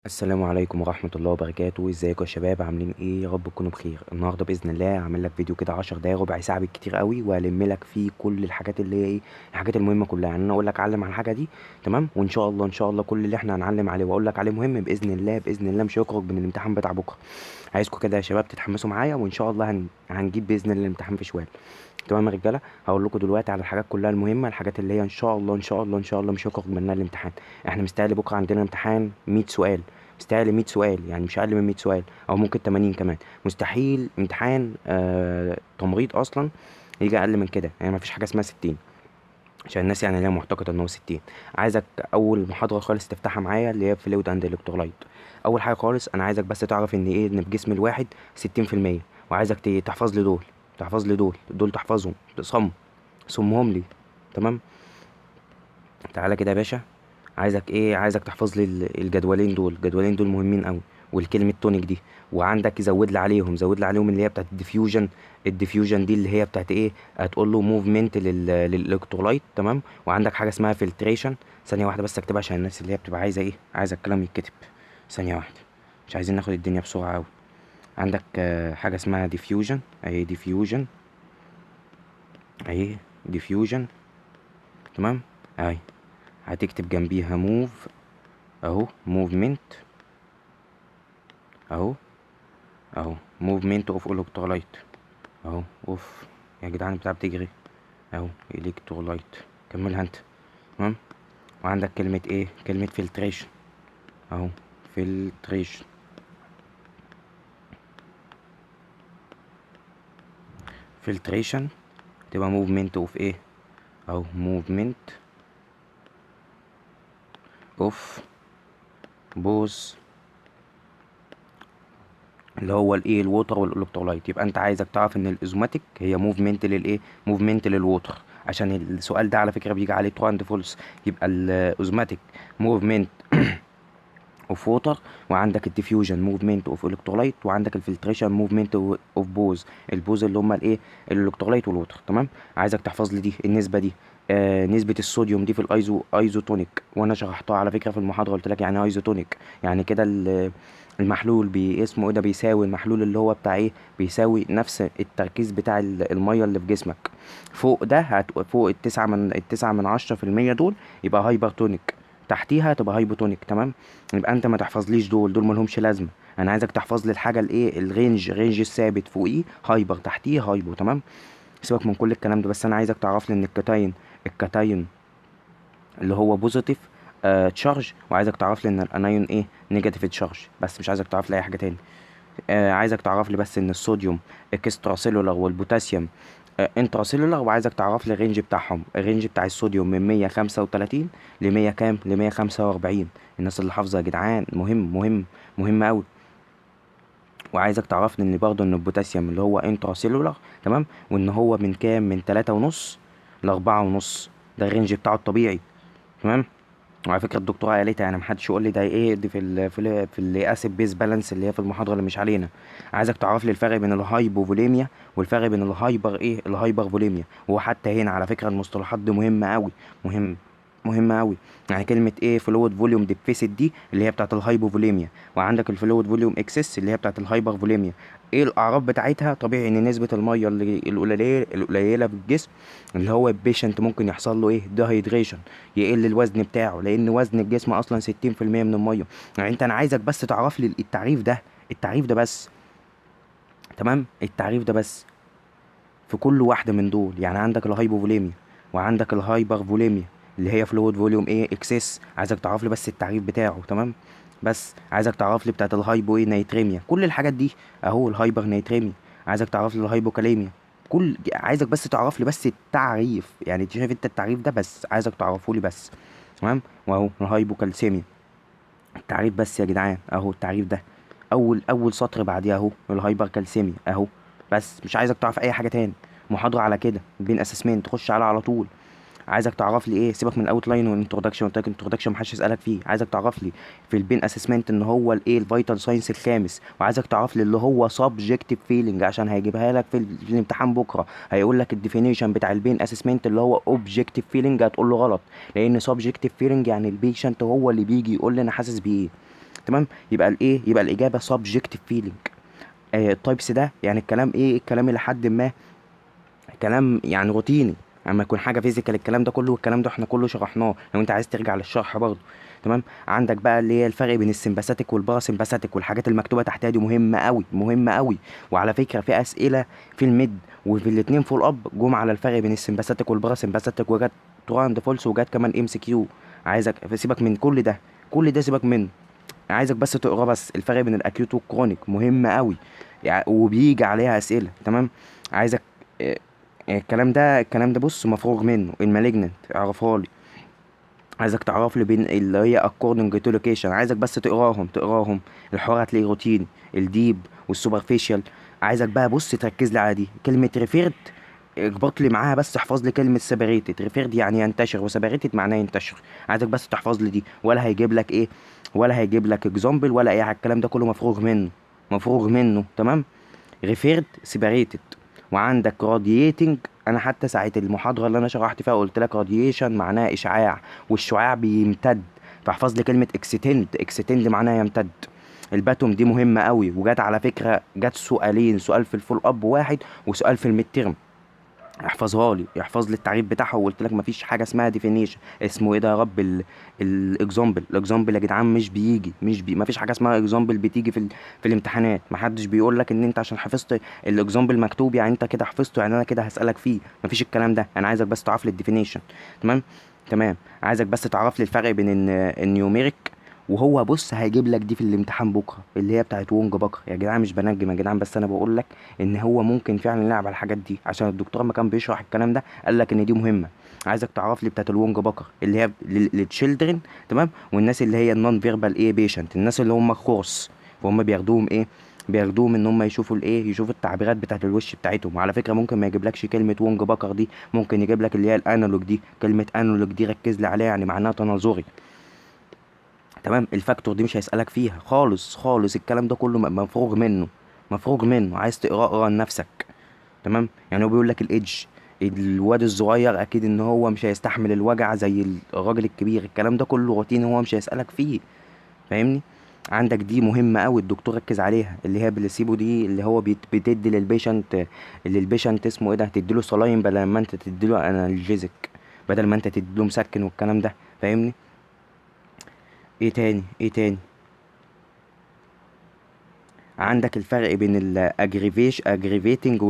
السلام عليكم ورحمة الله وبركاته. ازيكم يا شباب؟ عاملين ايه؟ يا رب تكونوا بخير. النهارده باذن الله هعمل لك فيديو كده 10 دقايق، ربع ساعة بالكتير قوي، وهلم لك فيه كل الحاجات اللي هي ايه، الحاجات المهمة كلها. يعني انا اقول لك علم على الحاجة دي، تمام؟ وان شاء الله ان شاء الله كل اللي احنا هنعلم عليه واقول لك عليه مهم باذن الله، باذن الله مش هيخرج من الامتحان بتاع بكره. عايزكم كده يا شباب تتحمسوا معايا، وان شاء الله هنجيب باذن الله الامتحان في شوال. تمام يا رجاله؟ هقول لكم دلوقتي على الحاجات كلها المهمة، الحاجات اللي هي ان شاء الله ان شاء الله ان شاء الله مش هيخرج منها الامتحان. احنا مستاهل بكره عندنا امتحان 100 سؤال، مستاهل 100 سؤال، يعني مش اقل من 100 سؤال او ممكن 80 كمان. مستحيل امتحان تمريض اصلا يجي اقل من كده، يعني مفيش حاجة اسمها 60، عشان الناس يعني اللي هي معتقده ان هو 60. عايزك اول محاضرة خالص تفتحها معايا اللي هي fluid and electrolyte. اول حاجة خالص انا عايزك بس تعرف ان ايه، ان في جسم الواحد 60%، وعايزك تحفظ لي دول، تحفظ لي دول، دول تحفظهم صم، صمهم لي، تمام؟ تعالى كده يا باشا، عايزك ايه، عايزك تحفظ لي الجدولين دول، الجدولين دول مهمين قوي، والكلمة tonic دي، وعندك زود لي عليهم، زود لي عليهم اللي هي بتاعت ال diffusion. ال diffusion دي اللي هي بتاعت ايه، هتقول له movement لل electrolyte، تمام؟ وعندك حاجة اسمها filtration. ثانية واحدة بس اكتبها عشان الناس اللي هي بتبقى عايزه ايه، عايزه الكلام يتكتب. ثانية واحدة، مش عايزين ناخد الدنيا بسرعة قوي. عندك حاجة اسمها diffusion، اهي diffusion، اهي diffusion، تمام؟ اهي هتكتب جنبيها move، اهو movement، اهو، اهو movement of electrolyte، اهو اوف يا جدعان بتاع بتجري، اهو electrolyte، كملها انت، تمام؟ وعندك كلمة ايه، كلمة filtration، اهو filtration، filtration تبقى movement of ايه، اهو movement of both اللي هو الايه، ال water وال electrolyte. يبقى انت عايزك تعرف ان ال osmotic هي movement للايه، movement لل water، عشان السؤال ده على فكرة بيجي عليه true and false. يبقى ال osmotic movement of water، وعندك ال diffusion movement of electrolyte، وعندك ال filtration movement of both، ال both اللي هم الايه، ال electrolyte وال water، تمام؟ عايزك تحفظ لي دي النسبة دي، نسبه الصوديوم دي في ال isotonic، وانا شرحتها على فكرة في المحاضرة، قلت لك يعني ايه isotonic، يعني كده المحلول اسمه ايه ده، بيساوي المحلول اللي هو بتاع ايه، بيساوي نفس التركيز بتاع المية اللي في جسمك. فوق ده فوق التسعة من التسعة من عشرة في المية دول يبقى hypertonic، تحتيها تبقى hypotonic، تمام؟ يبقى انت ما تحفظليش دول، دول مالهمش لازمه. انا عايزك تحفظ لي الحاجة الايه، ال range، range الثابت فوقيه hyper، تحتيه hypo، تمام؟ سيبك من كل الكلام ده، بس انا عايزك تعرف لي ان ال cation اللي هو positive charge، وعايزك تعرف لي ان ال anion ايه، negative charge، بس مش عايزك تعرف لي اي حاجة تاني. عايزك تعرف لي بس ان الصوديوم extracellular والبوتاسيوم intracellular، وعايزك تعرف لي ال range بتاعهم، ال range بتاع الصوديوم من 135 ل 100 كام، ل 145. الناس اللي حافظه يا جدعان مهم مهم مهم قوي. وعايزك تعرف لي ان برضه ان البوتاسيوم اللي هو intracellular، تمام، وان هو من كام، من تلاتة ونص لأربعة ونص، ده ال range بتاعه الطبيعي، تمام؟ وعلى فكرة الدكتورة قالتها، يعني محدش يقول لي ده ايه، دي في ال acid base balance اللي هي في المحاضرة اللي مش علينا. عايزك تعرف لي الفرق بين ال hypovolemia والفرق بين ال hyper ايه، ال hypervolemia. وحتى هنا على فكرة المصطلحات دي مهمة قوي، مهم مهمة قوي. يعني كلمة ايه، fluid volume deficit دي اللي هي بتاعت ال hypovolemia، وعندك ال fluid volume excess اللي هي بتاعت ال hypervolemia. ايه الاعراض بتاعتها؟ طبيعي ان نسبة المية اللي القليلة في الجسم اللي هو ال patient ممكن يحصل له ايه، dehydration، يقل الوزن بتاعه، لان وزن الجسم اصلا ستين في المية من المية. يعني انت انا عايزك بس تعرف لي التعريف ده، التعريف ده بس، تمام؟ التعريف ده بس في كل واحدة من دول. يعني عندك ال hypovolemia وعندك ال hypervolemia اللي هي fluid volume ايه، excess، عايزك تعرف لي بس التعريف بتاعه، تمام؟ بس عايزك تعرف لي بتاعت ال hypo ايه، natremia، كل الحاجات دي اهو، ال hypernatremia، عايزك تعرف لي ال hypokalemia، كل عايزك بس تعرف لي بس التعريف. يعني انت شايف انت التعريف ده بس عايزك تعرفه لي بس، تمام؟ واهو ال hypocalcemia، التعريف بس يا جدعان اهو، التعريف ده اول سطر بعديها اهو ال hypercalcemia اهو، بس مش عايزك تعرف اي حاجة تاني. محاضرة على كده pain assessment تخش على طول. عايزك تعرف لي ايه، سيبك من ال outline وال introduction، قلت لك introduction محدش يسالك فيه. عايزك تعرف لي في ال pain assessment ان هو الايه، ال vital signs الخامس، وعايزك تعرف لي اللي هو subjective feeling عشان هيجيبها لك في الامتحان بكره، هيقول لك ال definition بتاع ال pain assessment اللي هو objective feeling، هتقول له غلط، لان subjective feeling يعني ال patient هو اللي بيجي يقول لي انا حاسس بايه. تمام. يبقى الايه؟ يبقى الاجابة subjective feeling. ال types ده يعني الكلام ايه؟ الكلام الى حد ما كلام يعني روتيني، اما يكون حاجة physical الكلام ده كله، والكلام ده احنا كله شرحناه لو انت عايز ترجع للشرح برضه. تمام. عندك بقى اللي هي الفرق بين ال sympathetic وال parasympathetic والحاجات المكتوبة تحتها دي مهمة قوي، مهمة قوي. وعلى فكرة في اسئلة في ال mid وفي الاثنين follow up جم على الفرق بين ال sympathetic وال parasympathetic، وجت true and false، وجت كمان MCQ. عايزك سيبك من كل ده، كل ده سيبك منه، عايزك بس تقرا بس الفرق بين ال acute وال chronic مهم قوي يعني، وبيجي عليها اسئلة. تمام. عايزك الكلام ده، الكلام ده بص مفروغ منه. ال malignant اعرفها لي، عايزك تعرف لي بين اللي هي according to location، عايزك بس تقراهم، تقراهم الحوار هتلاقيه روتين. ال deep وال superficial، عايزك بقى بص تركز لي على دي. كلمة referred اخبط لي معاها بس، احفظ لي كلمة separated. referred يعني ينتشر، و separated معناه ينتشر. عايزك بس تحفظ لي دي، ولا هيجيب لك ايه، ولا هيجيب لك example ولا اي حاجة، الكلام ده كله مفروغ منه، مفروغ منه. تمام. referred separated. وعندك radiating، انا حتى ساعة المحاضرة اللي انا شرحت فيها قلت لك radiation معناها اشعاع، والشعاع بيمتد، فاحفظ لي كلمة extend. extend معناها يمتد. ال PATOM دي مهمة قوي، وجات على فكرة جت سؤالين، سؤال في ال follow up واحد وسؤال في ال midterm. احفظها لي، احفظ لي التعريف بتاعها. وقلت لك مفيش حاجة اسمها definition، اسمه ايه ده يا رب؟ ال example. ال example يا جدعان مش بيجي، مش بي مفيش حاجة اسمها example بتيجي في الامتحانات. محدش بيقول لك ان انت عشان حفظت ال example مكتوب يعني انت كده حفظته، يعني انا كده هسالك فيه، مفيش الكلام ده. انا عايزك بس تعرف لي ال definition. تمام تمام. عايزك بس تعرف لي الفرق بين ال numeric، وهو بص هيجيب لك دي في الامتحان بكره اللي هي بتاعت Wong Parker. يا جدعان مش بنجم يا جدعان، بس انا بقول لك ان هو ممكن فعلا يلعب على الحاجات دي، عشان الدكتور ما كان بيشرح الكلام ده قال لك ان دي مهمة. عايزك تعرف لي بتاعت ال Wong Parker اللي هي لل children، تمام، والناس اللي هي ال non verbal ايه patient، الناس اللي هم خرس، فهم بياخدوهم ايه؟ بياخدوهم ان هم يشوفوا الايه، يشوفوا التعبيرات بتاعت الوش بتاعتهم. وعلى فكرة ممكن ما يجيبلكش كلمة Wong Parker دي، ممكن يجيب لك اللي هي ال analog دي. كلمة analog دي ركز لي عليها، يعني معناها تناظري. تمام. ال factor دي مش هيسألك فيها خالص خالص، الكلام ده كله مفروغ منه، مفروغ منه. عايز تقراه اقرا لنفسك. تمام. يعني هو بيقول لك ال age، الواد الصغير اكيد ان هو مش هيستحمل الوجع زي الراجل الكبير، الكلام ده كله روتين هو مش هيسألك فيه، فاهمني؟ عندك دي مهمة قوي الدكتور ركز عليها، اللي هي بلاسيبو دي، اللي هو بتدي لل patient، اللي ال patient اسمه ايه ده، تديله saline بدل ما انت تديله analgesic، بدل ما انت تديله مسكن والكلام ده، فاهمني؟ ايه تاني؟ ايه تاني؟ عندك الفرق بين ال aggravating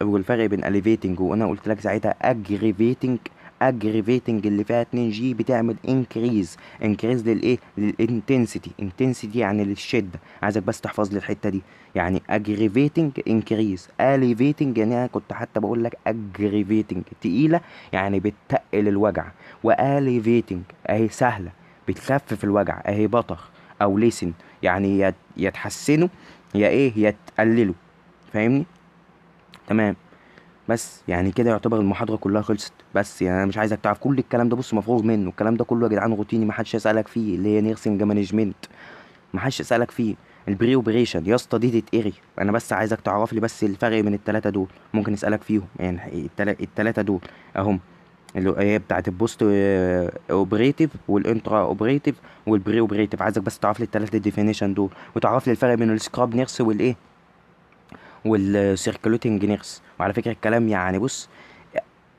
والفرق بين alleviating، وانا قلت لك ساعتها aggravating، aggravating اللي فيها 2 G بتعمل increase، increase للايه؟ لل intensity، intensity يعني للشده. عايزك بس تحفظ لي الحتة دي، يعني aggravating increase، alleviating يعني انا كنت حتى بقول لك aggravating تقيلة يعني بتقل الوجع، و alleviating اهي سهلة بتخفف الوجع اهي better او lessen، يعني يا تحسنه يا ايه يا تقلله، فاهمني؟ تمام. بس يعني كده يعتبر المحاضرة كلها خلصت. بس يعني انا مش عايزك تعرف كل الكلام ده، بص مفروغ منه الكلام ده كله يا جدعان، روتيني محدش يسألك فيه، اللي هي nursing management محدش يسألك فيه. ال pre operation يا اسطى دي تتقري، انا بس عايزك تعرف لي بس الفرق بين التلاتة دول، ممكن اسألك فيهم يعني التلاتة دول اهم، اللي هي بتاعت ال post operative وال intra operative وال pre operative. عايزك بس تعرف لي التلاتة definition دول، وتعرف لي الفرق بين ال scrub nurse والايه وال circulating nurse. وعلى فكرة الكلام يعني بص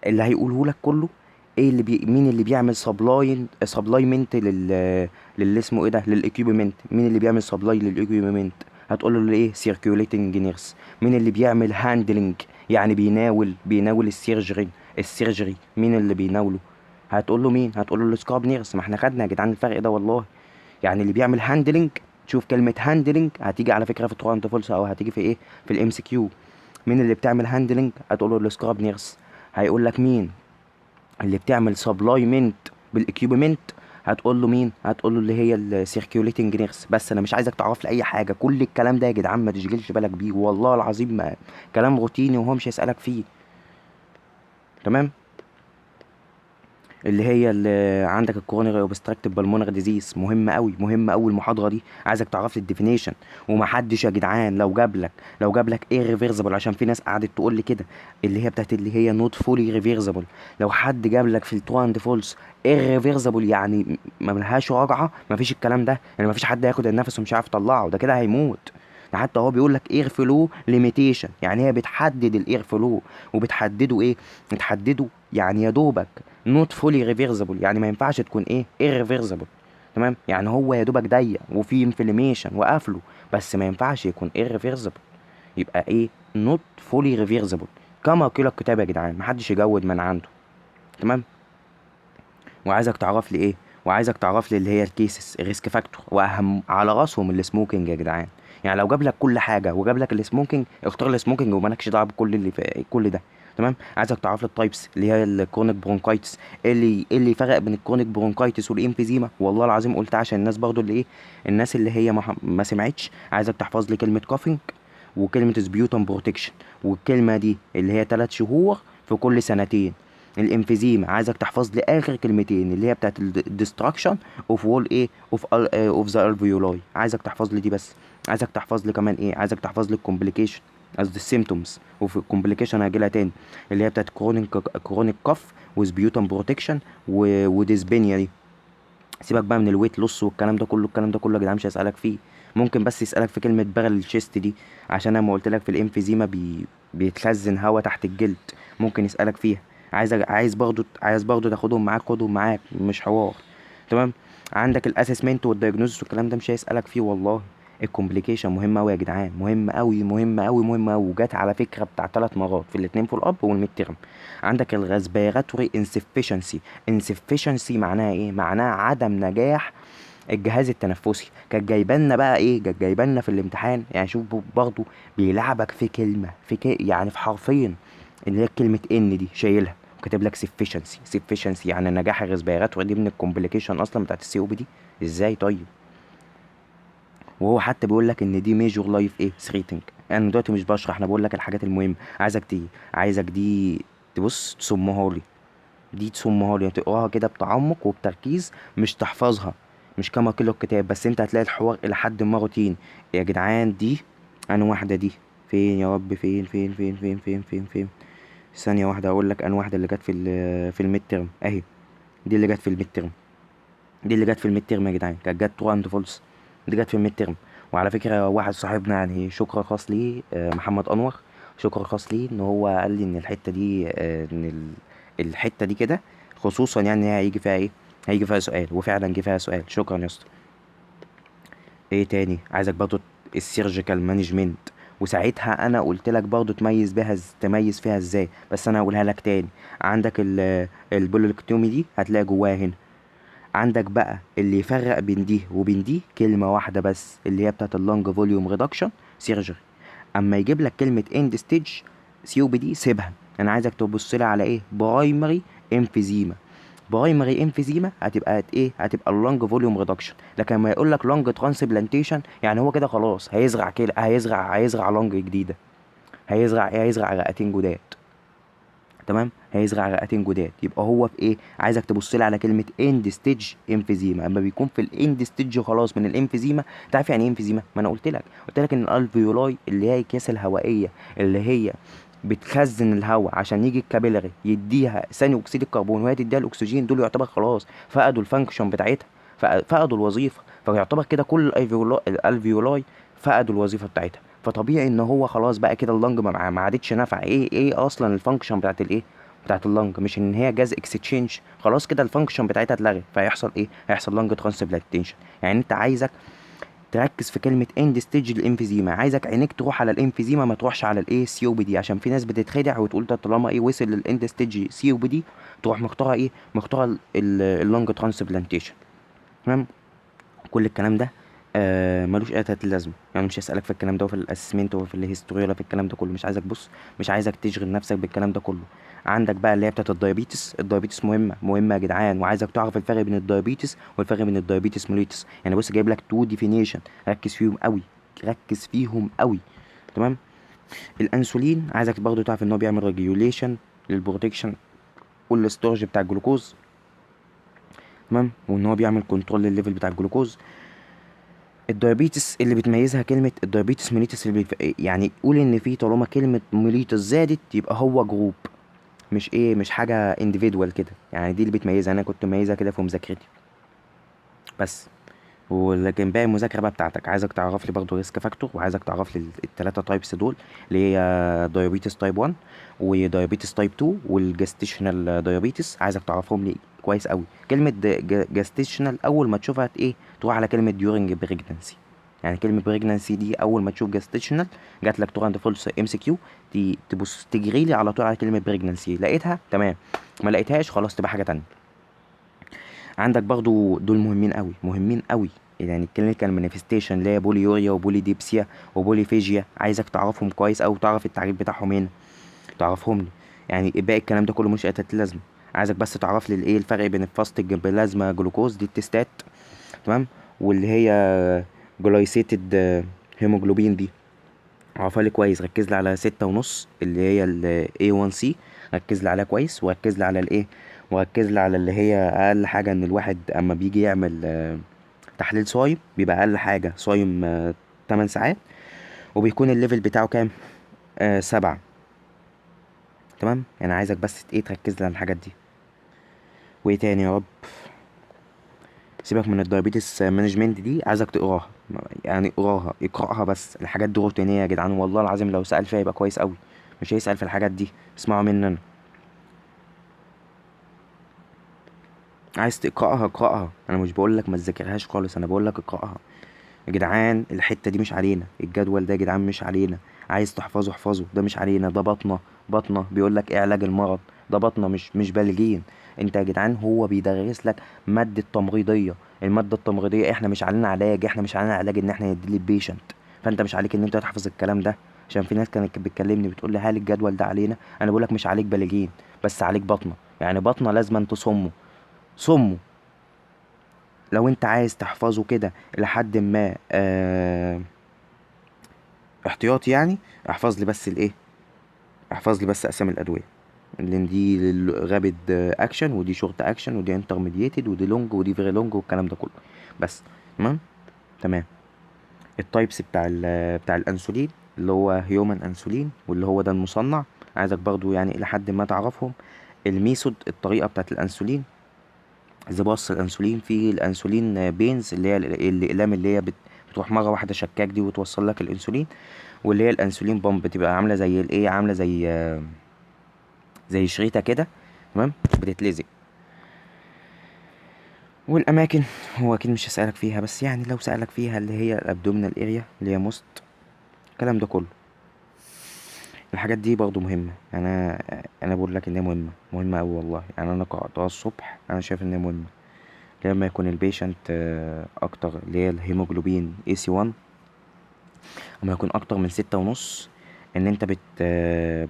اللي هيقوله لك كله ايه اللي مين اللي بيعمل supplyment للي اسمه ايه ده، لل equipment، مين اللي بيعمل supply لل equipment؟ هتقول له ايه؟ circulating nurse. مين اللي بيعمل handling؟ يعني بيناول ال surgery مين اللي بيناوله؟ هتقول له مين؟ هتقول له ال scrub nurse. ما احنا خدنا يا جدعان الفرق ده والله. يعني اللي بيعمل handling، تشوف كلمة handling هتيجي على فكرة في true and false او هتيجي في ايه، في ال MCQ. مين اللي بتعمل handling؟ هتقول له ال scrub nurse. هيقول لك مين اللي بتعمل supplyment بال equipment؟ هتقول له مين؟ هتقول له اللي هي ال circulating nurse. بس انا مش عايزك تعرف لي اي حاجة، كل الكلام ده يا جدعان ما تشغلش بالك بيه والله العظيم، ما كلام روتيني وهو مش هيسالك فيه. تمام. اللي هي اللي عندك ال chronic obstructive pulmonary disease، مهمة قوي، مهمة قوي المحاضرة دي. عايزك تعرف لي ال definition. ومحدش يا جدعان لو جاب لك irreversible، عشان في ناس قعدت تقول لي كده اللي هي بتاعت اللي هي not fully reversible. لو حد جاب لك في ال true and false irreversible يعني ما لهاش رجعه، ما فيش الكلام ده، يعني ما فيش حد هياخد النفس ومش عارف يطلعه، ده كده هيموت. ده حتى هو بيقول لك air flow limitation، يعني هي بتحدد ال air flow وبتحدده ايه؟ بتحدده يعني يا دوبك not fully reversible، يعني ما ينفعش تكون ايه؟ irreversible. تمام؟ يعني هو يا دوبك ضيق وفي inflammation وقافله، بس ما ينفعش يكون irreversible. يبقى ايه؟ not fully reversible كما قيل الكتاب يا جدعان، محدش يجود من عنده. تمام؟ وعايزك تعرف لي ايه؟ وعايزك تعرف لي اللي هي ال cases، ال risk factor، واهم على راسهم ال smoking يا جدعان. يعني لو جاب لك كل حاجة وجاب لك ال smoking، اختار ال smoking ومالكش دعوه بكل اللي في كل ده. تمام؟ عايزك تعرف لي ال types اللي هي ال chronic bronchitis، ايه اللي فرق بين ال chronic bronchitis وال emphysema. والله العظيم قلت عشان الناس برضو اللي ايه، الناس اللي هي ما سمعتش. عايزك تحفظ لي كلمة coughing وكلمه sputum protection، والكلمة دي اللي هي 3 شهور في كل سنتين. ال emphysema عايزك تحفظ لي اخر كلمتين اللي هي بتاعت ال destruction of wall ايه of the alveoli، عايزك تحفظ لي دي بس. عايزك تحفظ لي كمان ايه؟ عايزك تحفظ لي ال complication، قصدي ال symptoms، وفي ال complication هاجي لها تاني، اللي هي بتاعت chronic cough و sputum protection و dyspnea دي. سيبك بقى من ال weight loss والكلام ده كله، الكلام ده كله يا جدعان مش هيسألك فيه. ممكن بس يسألك في كلمة barrel chest دي، عشان انا ما قلت لك في ال emphysema بيتخزن هوا تحت الجلد، ممكن يسألك فيها. عايز برضو تاخدهم معاك، خدهم معاك، مش حوار. تمام؟ عندك ال assessment وال diagnosis والكلام ده مش هيسألك فيه والله. ال complication مهم قوي يا جدعان، مهم قوي، مهم قوي، مهم قوي، وجات على فكرة بتاع 3 مرات في الاثنين follow up وال midterm. عندك ال respiratory insufficiency. insufficiency معناها ايه؟ معناها عدم نجاح الجهاز التنفسي. كانت جايبالنا بقى ايه؟ كانت جايبالنا في الامتحان، يعني شوف برضه بيلعبك في كلمة في يعني في حرفين، اللي هي كلمة in دي شايلها وكاتب لك sufficiency. sufficiency يعني نجاح ال respiratory، دي من ال complication اصلا بتاعت ال COPD. ازاي طيب؟ وهو حتى بيقول لك ان دي major life ايه threatening. انا دلوقتي مش بشرح، انا بقول لك الحاجات المهمه. عايزك دي تبص تصمها لي، دي تصمها لي، تقراها كده بتعمق وبتركيز، مش تحفظها، مش كما قيل الكتاب، بس انت هتلاقي الحوار الى حد ما روتين يا جدعان. دي انا واحده، دي فين يا رب؟ فين فين فين فين فين فين فين؟ ثانية واحدة اقول لك. انا واحدة اللي جت في ال midterm اهي، دي اللي جت في ال midterm، دي اللي جت في ال midterm يا جدعان، كانت جت true and false، دي جت في ال midterm. وعلى فكرة واحد صاحبنا، يعني شكر خاص ليه، محمد انور، شكر خاص ليه ان هو قال لي ان الحتة دي ان الحتة دي كده خصوصا، يعني هي هيجي فيها ايه؟ هيجي فيها سؤال، وفعلا جه فيها سؤال. شكرا يا اسطى. ايه تاني؟ عايزك برضو ال surgical management، وساعتها انا قلت لك برضو تميز بيها تميز فيها ازاي، بس انا هقولها لك تاني. عندك ال bullectomy دي هتلاقي جواها هنا. عندك بقى اللي يفرق بين دي وبين دي كلمة واحدة بس، اللي هي بتاعت ال lung volume reduction surgery. اما يجيب لك كلمة end stage COPD سيبها، انا عايزك تبص لي على ايه؟ primary emphysema. primary emphysema هتبقى ايه؟ هتبقى ال lung volume reduction. لكن لما يقول لك lung transplantation، يعني هو كده خلاص هيزرع كده، هيزرع lung جديده، هيزرع ايه؟ هيزرع رئتين جداد. تمام؟ هيزرع رئتين جداد. يبقى هو في ايه؟ عايزك تبص لي على كلمة end stage emphysema. اما بيكون في ال end stage خلاص من ال emphysema. انت عارف يعني ايه emphysema؟ ما انا قلت لك ان ال alveoli اللي هي الاكياس الهوائية اللي هي بتخزن الهواء عشان يجي ال capillary يديها ثاني اكسيد الكربون وهي تديها الاكسجين، دول يعتبر خلاص فقدوا ال function بتاعتها، فقدوا الوظيفه. فيعتبر كده كل ال alveoli فقدوا الوظيفة بتاعتها. فطبيعي ان هو خلاص بقى كده ال lung ما عادتش نافعه. ايه اصلا ال function بتاعت الايه بتاعت ال lung؟ مش ان هي gas exchange؟ خلاص كده ال function بتاعتها اتلغت، فهيحصل ايه؟ هيحصل lung transplantation. يعني انت عايزك تركز في كلمة end stage ال emphysema، عايزك عينيك تروح على ال emphysema ما تروحش على الايه COPD، عشان في ناس بتتخدع وتقول ده طالما ايه وصل لل end stage COPD تروح مختاره ايه؟ مختاره ال lung transplantation. تمام؟ كل الكلام ده ملوش اي تلاتين لازمه، يعني مش هسالك في الكلام ده وفي ال assessment وفي ال history ولا في الكلام ده كله. مش عايزك، بص، مش عايزك تشغل نفسك بالكلام ده كله. عندك بقى اللي هي بتاعت ال diabetes. ال diabetes مهمة مهمة يا جدعان، وعايزك تعرف الفرق بين ال diabetes والفرق بين ال diabetes mellitus. يعني بص، جايب لك two definition، ركز فيهم قوي، ركز فيهم قوي. تمام؟ الانسولين عايزك برضو تعرف ان هو بيعمل regulation لل production وال storage بتاع الجلوكوز. تمام؟ وان هو بيعمل control لل level بتاع الجلوكوز. ال diabetes اللي بتميزها كلمة ال diabetes mellitus اللي يعني قول ان في طالما كلمة mellitus زادت يبقى هو group، مش ايه، مش حاجة individual كده، يعني دي اللي بتميزها. انا كنت مميزها كده في مذاكرتي بس، ولكن باقي المذاكرة بقى بتاعتك عايزك تعرف لي برضه risk factor، وعايزك تعرف لي الثلاثة types دول اللي هي diabetes type 1 و diabetes type 2 وال gestational diabetes، عايزك تعرفهم لي كويس قوي. كلمة gestational اول ما تشوفها ايه تروح على كلمة during pregnancy، يعني كلمة pregnancy دي اول ما تشوف gestational جات لك true and false MCQ تبص تجري لي على طول على كلمة pregnancy، لقيتها تمام، ما لقيتهاش خلاص تبقى حاجة تانية. عندك برضو دول مهمين قوي، مهمين قوي، يعني ال clinical manifestation اللي هي polyuria و polydipsia و polyphagia، عايزك تعرفهم كويس او تعرف التعريف بتاعهم هنا، تعرفهم لي. يعني باقي الكلام ده كله مش قتلت لازمه، عايزك بس تعرف لي الايه الفرق بين ال fasting plasma glucose دي التستات، تمام، واللي هي glycated hemoglobin دي عرفها لي كويس. ركز لي على 6.5 اللي هي ال A1C، ركز لي عليها كويس، وركز لي على الايه، وركز لي على اللي هي اقل حاجة ان الواحد اما بيجي يعمل تحليل صايم بيبقى اقل حاجة صايم 8 ساعات، وبيكون ال level بتاعه كام؟ 7. تمام؟ يعني عايزك بس ايه تركز لي على الحاجات دي. وايه تاني يا رب؟ سيبك من ال diabetes management دي، عايزك تقراها، يعني اقراها، اقراها بس. الحاجات دي روتينيه يا جدعان، والله العظيم لو سأل فيها يبقى كويس قوي، مش هيسأل في الحاجات دي، اسمعوا مني انا. عايز تقراها اقراها، انا مش بقول لك ما تذاكرهاش خالص، انا بقول لك اقراها يا جدعان. الحتة دي مش علينا، الجدول ده يا جدعان مش علينا، عايز تحفظه احفظه، ده مش علينا، ده بطنه، بطنه بيقول لك ايه علاج المرض، ده بطنه مش بالغين. انت يا جدعان هو بيدرس لك مادة تمريضيه، المادة التمريضيه احنا مش علينا علاج، احنا مش علينا علاج ان احنا ندي لل patient، فانت مش عليك ان انت تحفظ الكلام ده. عشان في ناس كانت بتكلمني بتقول لي هل الجدول ده علينا؟ انا بقول لك مش عليك بالغين، بس عليك بطنه، يعني بطنه لازم تصمه صمه. لو انت عايز تحفظه كده لحد ما احتياطي، يعني احفظ لي بس الايه، احفظ لي بس اسامي الادوية، لان دي rapid action ودي short action ودي intermediated ودي long ودي very long والكلام ده كله بس. تمام تمام. ال types بتاع الانسولين اللي هو human insulin واللي هو ده المصنع، عايزك برضو يعني الى حد ما تعرفهم. ال method، الطريقة بتاعت الانسولين، ازاي بوصل الانسولين في ال insulin pens اللي هي الاقلام اللي هي بتروح مرة واحدة شكاك دي وتوصل لك الانسولين، واللي هي ال insulin pump بتبقى عامله زي الايه، عامله زي شريطه كده، تمام، بتتلزق. والاماكن هو اكيد مش هسالك فيها، بس يعني لو سالك فيها اللي هي ال abdominal area اللي هي most، الكلام ده كله الحاجات دي برضو مهمة. انا بقول لك ان هي مهمة، مهمة قوي والله، يعني انا قراتها الصبح انا شايف ان هي مهمة. لما يكون ال patient اكتر اللي هي الهيموجلوبين AC 1، لما يكون اكتر من 6.5، ان انت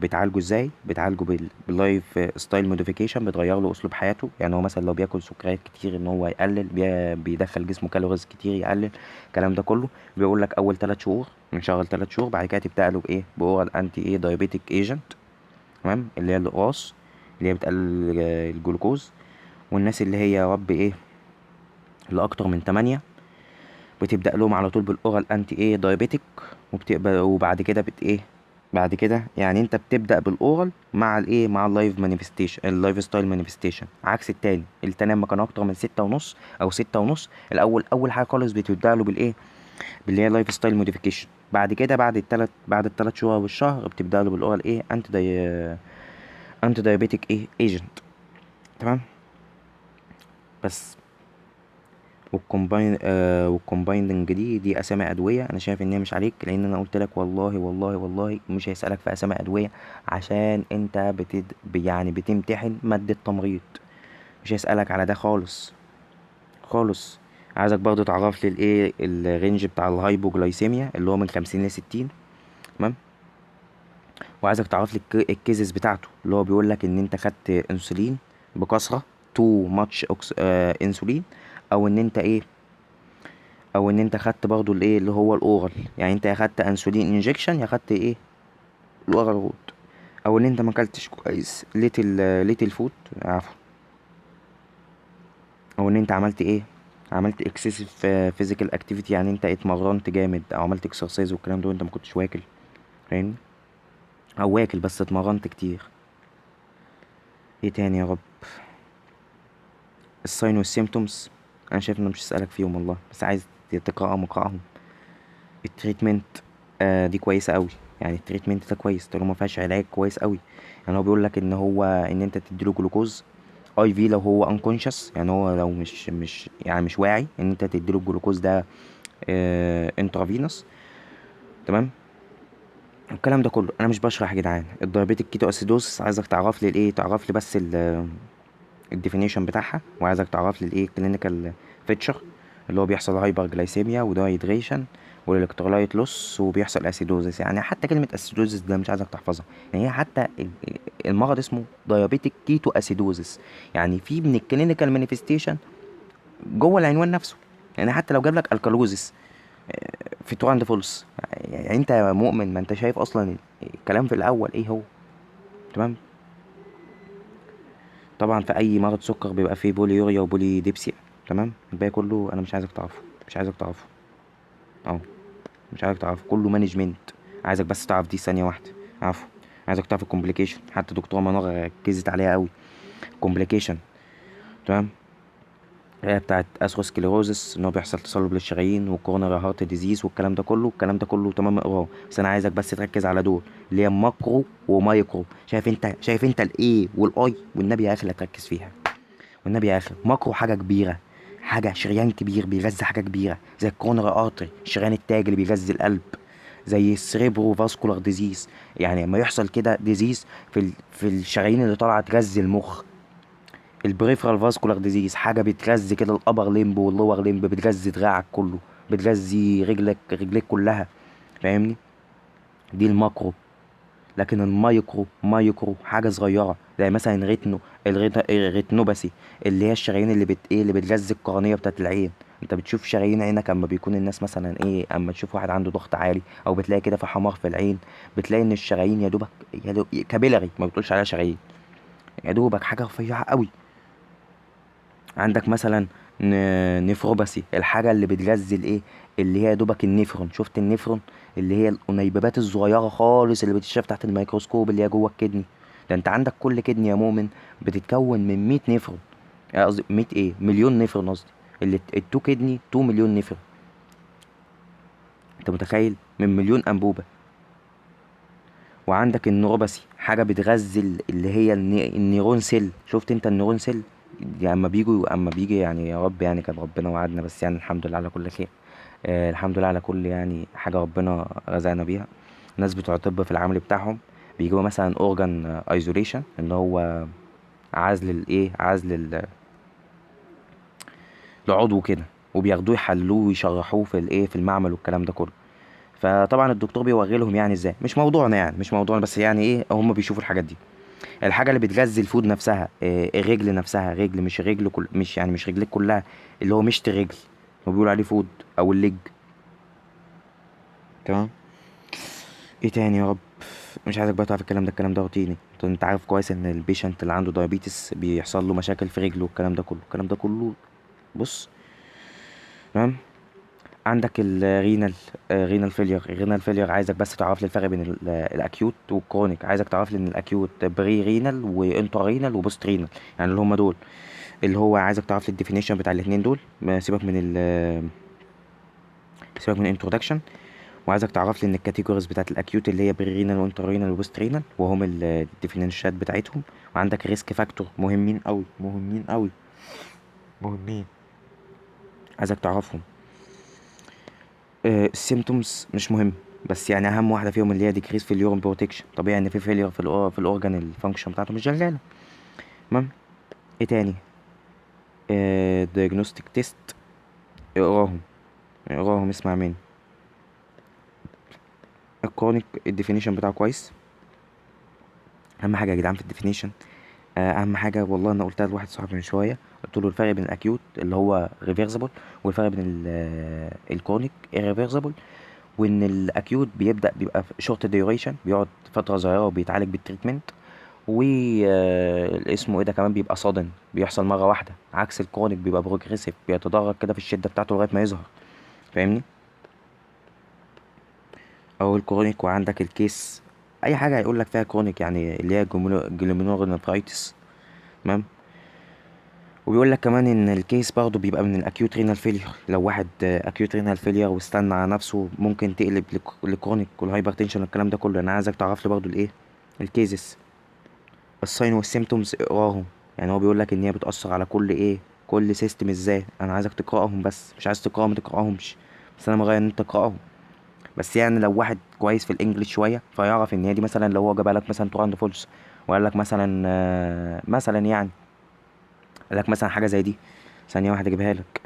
بتعالجه ازاي؟ بتعالجه بال lifestyle modification، بتغير له اسلوب حياته. يعني هو مثلا لو بياكل سكريات كتير ان هو يقلل، بيدخل جسمه calories كتير يقلل، الكلام ده كله. بيقول لك اول 3 شهور نشغل 3 شهور، بعد كده تبدا له بايه؟ ب oral anti ايه diabetic agent، تمام، اللي هي الاقراص اللي هي بتقلل الجلوكوز. والناس اللي هي يا رب ايه اللي اكتر من 8 بتبدا لهم على طول بال oral anti ايه diabetic، وبتقبل، وبعد كده بت ايه بعد كده يعني انت بتبدا بال oral مع الايه، مع ال life manifestation، ال lifestyle manifestation، عكس التاني. التاني لما كان اكتر من 6.5 او 6.5 الاول، اول حاجة خالص بتبدا له بالايه، باللي هي lifestyle modification. بعد كده بعد التلات شهور والشهر بتبدا له بال oral ايه anti diabetic ايه agent، تمام بس. وال combining دي اسامي ادوية، انا شايف ان هي مش عليك، لان انا قلت لك والله والله والله مش هيسالك في اسامي ادوية، عشان انت يعني بتمتحن مادة تمريض، مش هيسالك على ده خالص خالص. عايزك برضو تعرف لي الايه ال range بتاع ال hypoglycemia اللي هو من 50 ل60، تمام. وعايزك تعرف لي ال cases بتاعته، اللي هو بيقول لك ان انت خدت انسولين بكثرة too much انسولين، او ان انت ايه، او ان انت خدت برضو الايه اللي هو ال oral، يعني انت يا خدت insulin injection يا خدت ايه ال oral route، او ان انت ما اكلتش كويس little food، عفوا او ان انت عملت ايه، عملت excessive physical activity، يعني انت اتمرنت جامد او عملت exercise والكلام ده وانت ما كنتش واكل، فاهمني؟ او واكل بس اتمرنت كتير. ايه تاني يا رب؟ ال sign وال symptoms انا شايف انه مش هسألك فيهم والله، بس عايز تقراهم اقراهم. ال treatment دي كويسة قوي، يعني ال treatment ده كويس طالما ما فيهاش علاج، كويس قوي. يعني هو بيقول لك ان هو ان انت تديله glucose IV لو هو unconscious، يعني هو لو مش يعني مش واعي، ان انت تديله الجلوكوز ده intravenous، تمام. الكلام ده كله انا مش بشرح يا جدعان. ال diabetic ketoacidosis عايزك تعرف لي الايه، تعرف لي بس ال definition بتاعها، وعايزك تعرف لي الايه clinical feature اللي هو بيحصل hyperglycemia و dehydration وال electrolyte loss وبيحصل acidosis. يعني حتى كلمة acidosis ده مش عايزك تحفظها، يعني هي حتى المرض اسمه diabetic ketoacidosis، يعني في من ال clinical manifestation جوه العنوان نفسه. يعني حتى لو جاب لك alkalosis في true and false، يعني انت يا مؤمن ما انت شايف اصلا الكلام في الاول ايه هو، تمام. طبعا في اي مرض سكر بيبقى فيه polyuria و polydipsia، تمام. الباقي كله انا مش عايزك تعرفه، مش عايزك تعرفه اهو، مش عايزك تعرفه كله management. عايزك بس تعرف دي ثانية واحدة، عفوا، عايزك تعرف ال complication، حتى دكتورة منار ركزت عليها قوي complication، تمام. هي بتاعت atherosclerosis ان هو بيحصل تصلب للشرايين وال coronary heart disease والكلام ده كله، الكلام ده كله تمام اقراه، بس انا عايزك بس تركز على دول اللي هي macro و micro. شايف انت، شايف انت ال A وال I، والنبي يا اخي لا تركز فيها، والنبي يا اخي. macro حاجة كبيرة، حاجة شريان كبير بيغذي حاجة كبيرة زي ال coronary artery، شريان التاج اللي بيغذي القلب، زي ال cerebrovascular disease، يعني لما يحصل كده disease في الشرايين اللي طالعه تغذي المخ. ال peripheral vascular disease حاجة بتغذي كده ال upper limb وال lower limb، بتغذي دراعك كله، بتغذي رجلك، رجليك كلها، فاهمني؟ دي ال macro. لكن ال micro، micro حاجة صغيرة زي مثلا retino، ال retinopathy اللي هي الشرايين اللي بت ايه، اللي بتغذي القرنيه بتاعت العين. انت بتشوف شرايين عينك اما بيكون الناس مثلا ايه، اما تشوف واحد عنده ضغط عالي او بتلاقي كده في حمار في العين، بتلاقي ان الشرايين يا دوبك، يا دوب capillary، ما بتقولش عليها شرايين، يا دوبك حاجة رفيعة قوي. عندك مثلا nephropathy، الحاجة اللي بتغذي الايه، اللي هي يا دوبك النفرون. شفت النفرون اللي هي الانيبيبات الصغيرة خالص اللي بتتشاف تحت الميكروسكوب اللي هي جوه ال kidney. ده انت عندك كل kidney يا مؤمن بتتكون من 100 نفرون، قصدي 100 ايه، مليون نفرون قصدي، اللي ال two kidney 2 مليون نفرون، انت متخيل؟ من مليون انبوبة. وعندك ال neuropathy، حاجة بتغذي اللي هي ال neuron cell. شفت انت ال neuron cell يعني اما بيجوا، اما بيجي يعني يا رب، يعني كان ربنا وعدنا، بس يعني الحمد لله على كل خير، الحمد لله على كل يعني حاجة ربنا رزقنا بيها. الناس بتوع الطب في العمل بتاعهم بيجيبوا مثلا organ isolation، اللي هو عزل الايه، عزل لعضو كده، وبياخدوه يحلوه ويشرحوه في الايه، في المعمل والكلام ده كله. فطبعا الدكتور بيوري لهم يعني ازاي، مش موضوعنا يعني، مش موضوعنا، بس يعني ايه هم بيشوفوا الحاجات دي. الحاجة اللي بتغذي ال foot نفسها، الرجل نفسها، رجل مش رجل كل، مش يعني مش رجليك كلها، اللي هو مشط الرجل هو بيقولوا عليه foot او ال leg، تمام. ايه تاني يا رب؟ مش عايزك بقى تعرف الكلام ده، الكلام ده روتيني، انت عارف كويس ان ال patient اللي عنده diabetes بيحصل له مشاكل في رجله والكلام ده كله، الكلام ده كله بص، تمام. عندك ال renal، renal failure. ال renal failure عايزك بس تعرف لي الفرق بين ال acute وال chronic. عايزك تعرف لي ان ال acute pre-renal و intra-renal و post-renal، يعني اللي هم دول، اللي هو عايزك تعرف لي ال definition بتاع الاثنين دول، ما سيبك من ال، سيبك من introduction. وعايزك تعرف لي ان ال categories بتاعت ال acute اللي هي pre-renal و intra-renal و post-renal، وهم ال definition ات بتاعتهم. وعندك risk factor مهمين قوي، مهمين قوي، مهمين، عايزك تعرفهم. ال symptoms مش مهم، بس يعني اهم واحدة فيهم اللي هي decrease في ال urine production. طبيعي ان في failure في ال organ، ال function بتاعته مش شغالة، تمام. ايه تاني؟ diagnostic test، اقراهم، اقراهم، اسمع مني. ال chronic ال definition بتاعه كويس. اهم حاجة يا جدعان في ال definition، اهم حاجة والله انا قلتها لواحد صاحبي من شوية، قلت له الفرق بين ال acute اللي هو reversible والفرق بين ال chronic irreversible، وان ال acute بيبدا بيبقى short duration، بيقعد فترة صغيرة وبيتعالج بال treatment، و اسمه ايه ده كمان بيبقى sudden، بيحصل مرة واحدة، عكس ال chronic بيبقى progressive، بيتدرج كده في الشدة بتاعته لغاية ما يظهر، فاهمني؟ او ال chronic. وعندك ال case، اي حاجة هيقول لك فيها chronic يعني اللي هي glomerulonephritis، تمام. وبيقول لك كمان ان ال case برضه بيبقى من ال acute renal failure، لو واحد acute renal failure واستنى على نفسه ممكن تقلب ل chronic وال hypertension والكلام ده كله. انا عايزك تعرف لي برضه الايه ال cases، ال sign وال symptoms اقراهم، يعني هو بيقول لك ان هي بتاثر على كل ايه، كل system ازاي. انا عايزك تقراهم بس، مش عايز تقراهم ما تقراهمش، بس انا مغير ان انت تقراهم بس. يعني لو واحد كويس في ال English شوية فيعرف ان هي دي مثلا لو هو جابها لك مثلا true and false وقال لك مثلا، مثلا يعني قال لك مثلا حاجة زي دي، ثانية واحدة اجيبها لك.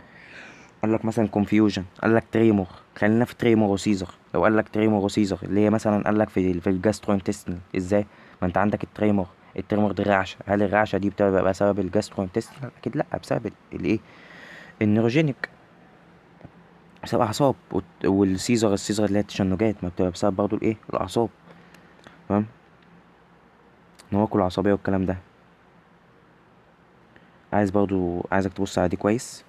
قال لك مثلا confusion، قال لك tremor، خلينا في tremor و seizure. لو قال لك tremor و seizure اللي هي مثلا قال لك في ال gastrointestinal ازاي؟ ما انت عندك ال tremor، ال tremor دي رعشه، هل الرعشه دي بتبقى بسبب ال gastrointestinal؟ اكيد لا، بسبب الايه ال neurogenic، بسبب اعصاب. وال seizure، ال seizure اللي هي التشنجات، ما بتبقى بسبب برضو الايه الاعصاب، تمام، نواقل العصبية والكلام ده. عايز برضو عايزك تبص على دي كويس.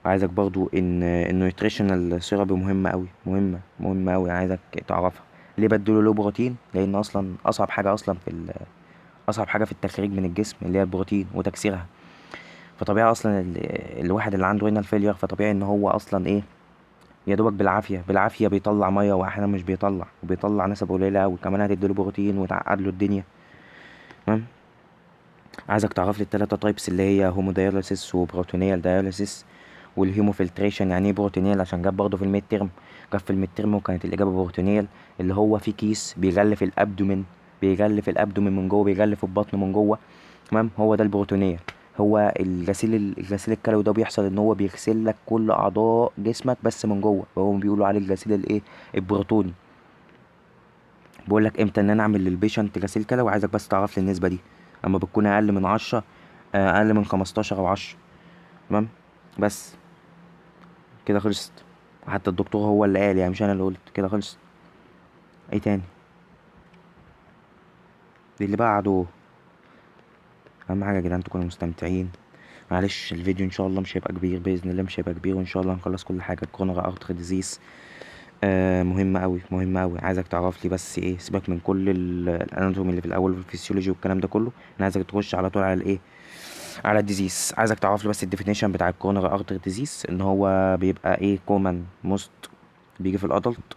وعايزك برضو ان ال nutritional therapy مهمة قوي، مهمة مهمة قوي، عايزك تعرفها. ليه بديله low protein؟ لان اصلا اصعب حاجة اصلا في اصعب حاجة في التخريج من الجسم اللي هي البروتين وتكسيرها. فطبيعي اصلا الواحد اللي عنده renal failure فطبيعي ان هو اصلا ايه يا دوبك بالعافية بالعافية بيطلع مية، واحيانا مش بيطلع، وبيطلع نسب قليله قوي، كمان هتديله بروتين وتعقد له الدنيا، تمام. عايزك تعرف لي التلاتة types اللي هي hemodialysis و peritoneal dialysis وال hemofiltration. يعني ايه peritoneal؟ عشان جاب برضه في ال midterm، جاب في ال midterm وكانت الاجابة peritoneal، اللي هو في كيس بيغلف ال abdomen، بيغلف ال abdomen من جوه، بيغلف البطن من جوه، تمام. هو ده ال peritoneal، هو الغسيل، الغسيل الكلوي ده بيحصل ان هو بيغسل لك كل اعضاء جسمك بس من جوه، فهو بيقولوا عليه الغسيل الايه البروتوني. بقول لك امتى ان انا اعمل لل patient غسيل كلوي، وعايزك بس تعرف لي النسبة دي اما بتكون اقل من 10، اقل من 15 او 10، تمام. بس كده خلصت، حتى الدكتور هو اللي قال يعني مش انا اللي قلت، كده خلصت. ايه تاني؟ دي اللي بعده. اهم حاجة يا جدعان تكونوا مستمتعين. معلش الفيديو ان شاء الله مش هيبقى كبير باذن الله، مش هيبقى كبير، وان شاء الله هنخلص كل حاجة. ال coronary artery disease مهمة قوي، مهمة قوي. عايزك تعرف لي بس ايه، سيبك من كل ال anatomy اللي في الاول والفسيولوجي والكلام ده كله، انا عايزك تخش على طول على الايه، على ال disease. عايزك تعرف لي بس ال definition بتاع ال coronary artery disease، ان هو بيبقى ايه common most، بيجي في ال adult.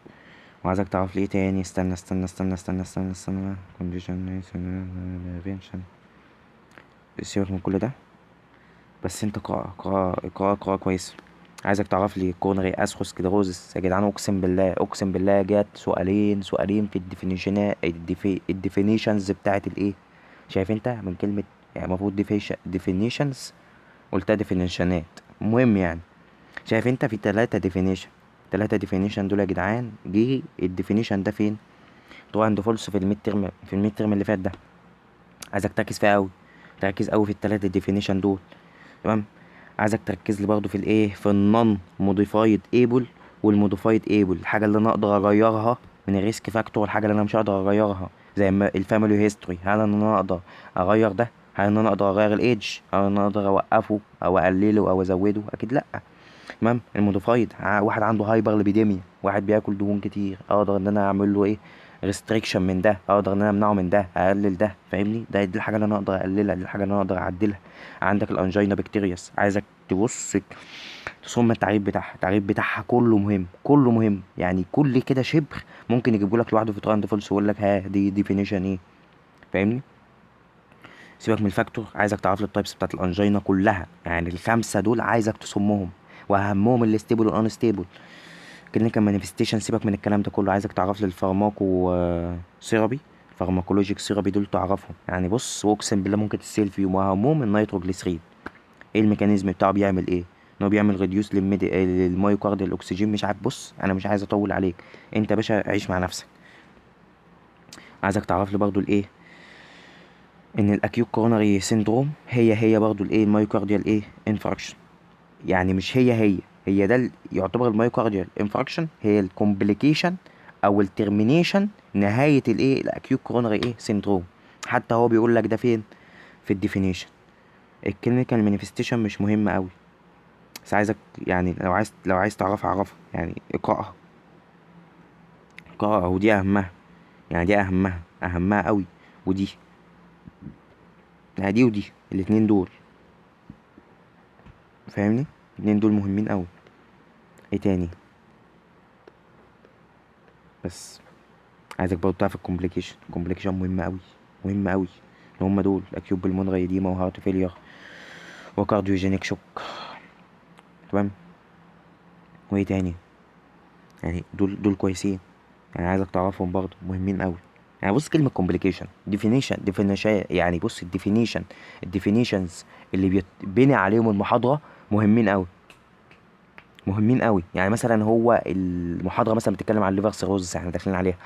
وعايزك تعرف لي ايه تاني، استنى استنى استنى استنى استنى استنى، condition prevention، سيبك من كل ده، بس انت اقرا اقرا اقرا اقرا كويس. عايزك تعرف لي coronary atherosclerosis يا جدعان، اقسم بالله اقسم بالله جت سؤالين، سؤالين في ال definition، ال definitions بتاعت الايه، شايف انت من كلمة يعني المفروض definitions قلتها definition ات، المهم يعني شايف انت في 3 definition، 3 definition دول يا جدعان. جه ال definition ده فين؟ true and false في ال midterm، في ال midterm اللي فات ده. عايزك تركز فيها قوي، تركز قوي في التلاتة definition دول، تمام. عايزك تركز لي برضو في الايه، في ال non modified able وال modified able، الحاجة اللي انا اقدر اغيرها من ال risk factor والحاجة اللي انا مش هقدر اغيرها، زي ما ال family history، هل ان انا اقدر اغير ده؟ هل ان انا اقدر اغير ال age؟ هل ان انا اقدر اوقفه او اقلله او ازوده؟ اكيد لا، تمام. ال modified، واحد عنده hyperlipidemia، واحد بياكل دهون كتير، اقدر ان انا اعمل له ايه restriction من ده، اقدر ان انا امنعه من ده، اقلل ده، فاهمني؟ دي الحاجة اللي انا اقدر اقللها، دي الحاجة اللي انا اقدر اعدلها. عندك ال angina pectoris، عايزك تبص تصم التعريف بتاعها، التعريف بتاعها كله مهم، كله مهم، يعني كل كده شبر ممكن يجيبه لك لوحده في true and false ويقول لك ها دي definition ايه، فاهمني؟ سيبك من ال factor، عايزك تعرف لي ال types بتاعت ال angina كلها، يعني الخمسة دول عايزك تصمهم، واهمهم ال stable وال unstable. clinical manifestation سيبك من الكلام ده كله، عايزك تعرف لي ال pharmaco therapy، pharmacologic therapy دول تعرفهم يعني. بص واقسم بالله ممكن تسال فيهم، واهمهم النيتروجليسرين، ايه ال mechanism بتاعه، بيعمل ايه، ان هو بيعمل reduce لل myocardial oxygen، مش عارف. بص انا مش عايز اطول عليك، انت يا باشا عيش مع نفسك. عايزك تعرف لي برضو الايه، ان ال acute coronary syndrome هي برضو الايه ال myocardial ايه infarction، يعني مش هي هي، هي ده يعتبر ال myocardial infarction هي ال complication او ال termination، نهاية الايه ال acute coronary ايه syndrome. حتى هو بيقول لك ده فين؟ في ال definition. ال clinical manifestation مش مهم قوي، بس عايزك يعني لو عايز تعرفها اعرفها، يعني اقرأها اقرأها، ودي اهمها، يعني دي اهمها، اهمها قوي. ودي يعني دي ودي الاتنين دول، فاهمني؟ الاتنين دول مهمين قوي. ايه تاني؟ بس عايزك برضه تعرف ال complication. ال complication مهمة قوي، مهمة قوي، اللي هم دول acute pulmonary edema و heart failure و cardiogenic shock. تمام. وايه تاني؟ يعني دول كويسين، يعني عايزك تعرفهم برضه، مهمين قوي. يعني بص كلمة complication definition definition، يعني بص ال definition، ال definitions اللي بيتبني عليهم المحاضرة مهمين قوي، مهمين قوي. يعني مثلا هو المحاضرة مثلا بتتكلم عن ال liver cirrhosis، احنا داخلين عليها،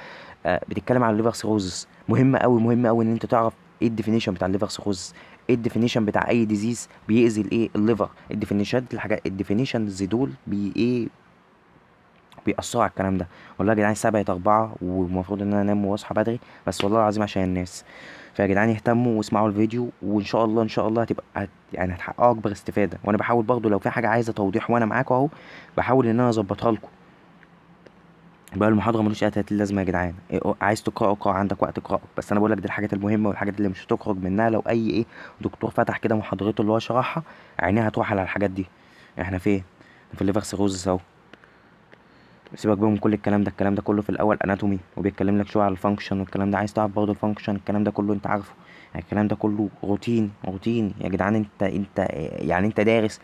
بتتكلم عن ال liver cirrhosis، مهم قوي، مهم قوي ان انت تعرف ايه ال definition بتاع ال liver cirrhosis، ايه ال definition بتاع اي disease بيأذي الايه ال liver، ال definition الحاجات، ال definitions دول بي ايه بيأثروا على الكلام ده. والله يا جدعان الساعة بقت 4 والمفروض ان انا انام واصحى بدري، بس والله العظيم عشان الناس. فيا جدعان اهتموا واسمعوا الفيديو، وان شاء الله ان شاء الله هتبقى يعني هتحققوا اكبر استفادة. وانا بحاول برضو لو في حاجة عايزة توضيح وانا معاكم اهو، بحاول ان انا اظبطها لكم. بقى المحاضرة ملوش أي تلاتين لازمة يا جدعان، عايز تقرأ اقرأ، عندك وقت اقرأ، بس أنا بقول لك دي الحاجات المهمة والحاجات اللي مش هتخرج منها. لو أي دكتور فتح كده محاضرته اللي هو شرحها، عينيها هتروح على الحاجات دي. احنا فين؟ في ال liver cirrhosis اهو. سيبك بقى من كل الكلام ده، الكلام ده كله في الاول anatomy، وبيتكلم لك شوية على ال function والكلام ده. عايز تعرف برضه ال function الكلام ده كله انت عارفه، يعني الكلام ده كله روتين، روتين يا جدعان. انت دارس،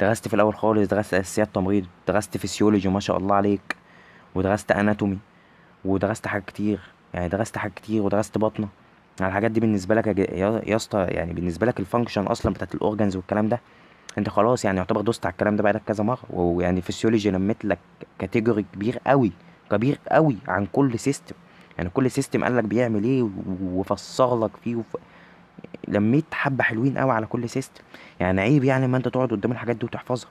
درست في الاول خالص، درست اساسيات تمريض، درست فسيولوجي ما شاء الله عليك، ودرست anatomy، ودرست حاجات كتير، يعني درست حاجات كتير، ودرست بطنه. يعني الحاجات دي بالنسبة لك يا اسطى، يعني بالنسبة لك ال function اصلا بتاعت ال organs والكلام ده انت خلاص يعني يعتبر دوست على الكلام ده بقالك كذا مرة. ويعني فسيولوجي لميت لك category كبير قوي، كبير قوي عن كل system، يعني كل system قال لك بيعمل ايه وفسر لك فيه، لميت حبه حلوين قوي على كل system. يعني عيب يعني ما انت تقعد قدام الحاجات دي وتحفظها.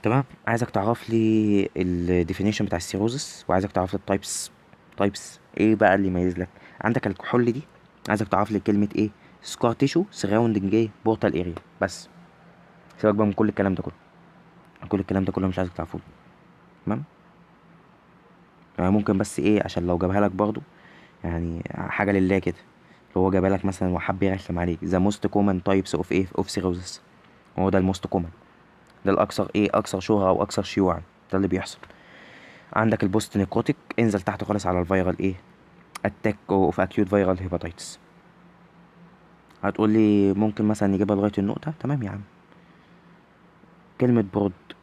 تمام. عايزك تعرف لي ال definition بتاع ال cirrhosis، وعايزك تعرف لي ال types. types ايه بقى اللي يميز لك؟ عندك الكحول دي، عايزك تعرف لي كلمة ايه؟ scar tissue surrounding ايه؟ portal area. بس سيبك بقى من كل الكلام ده كله، كل الكلام ده كله مش عايزك تعرفه. تمام. يعني ممكن بس ايه عشان لو جابها لك برضو، يعني حاجة لله كده، لو هو جابها لك مثلا وحب يرخم عليك، the most common types of ايه؟ of cirrhosis، هو ده ال most common، ده الاكثر ايه؟ اكثر شهره او اكثر شيوعا، ده اللي بيحصل. عندك ال post necrotic، انزل تحت خالص على ال viral ايه؟ attack of acute viral hepatitis. هتقول لي ممكن مثلا نجيبها لغاية النقطة، تمام يا عم. كلمة broad،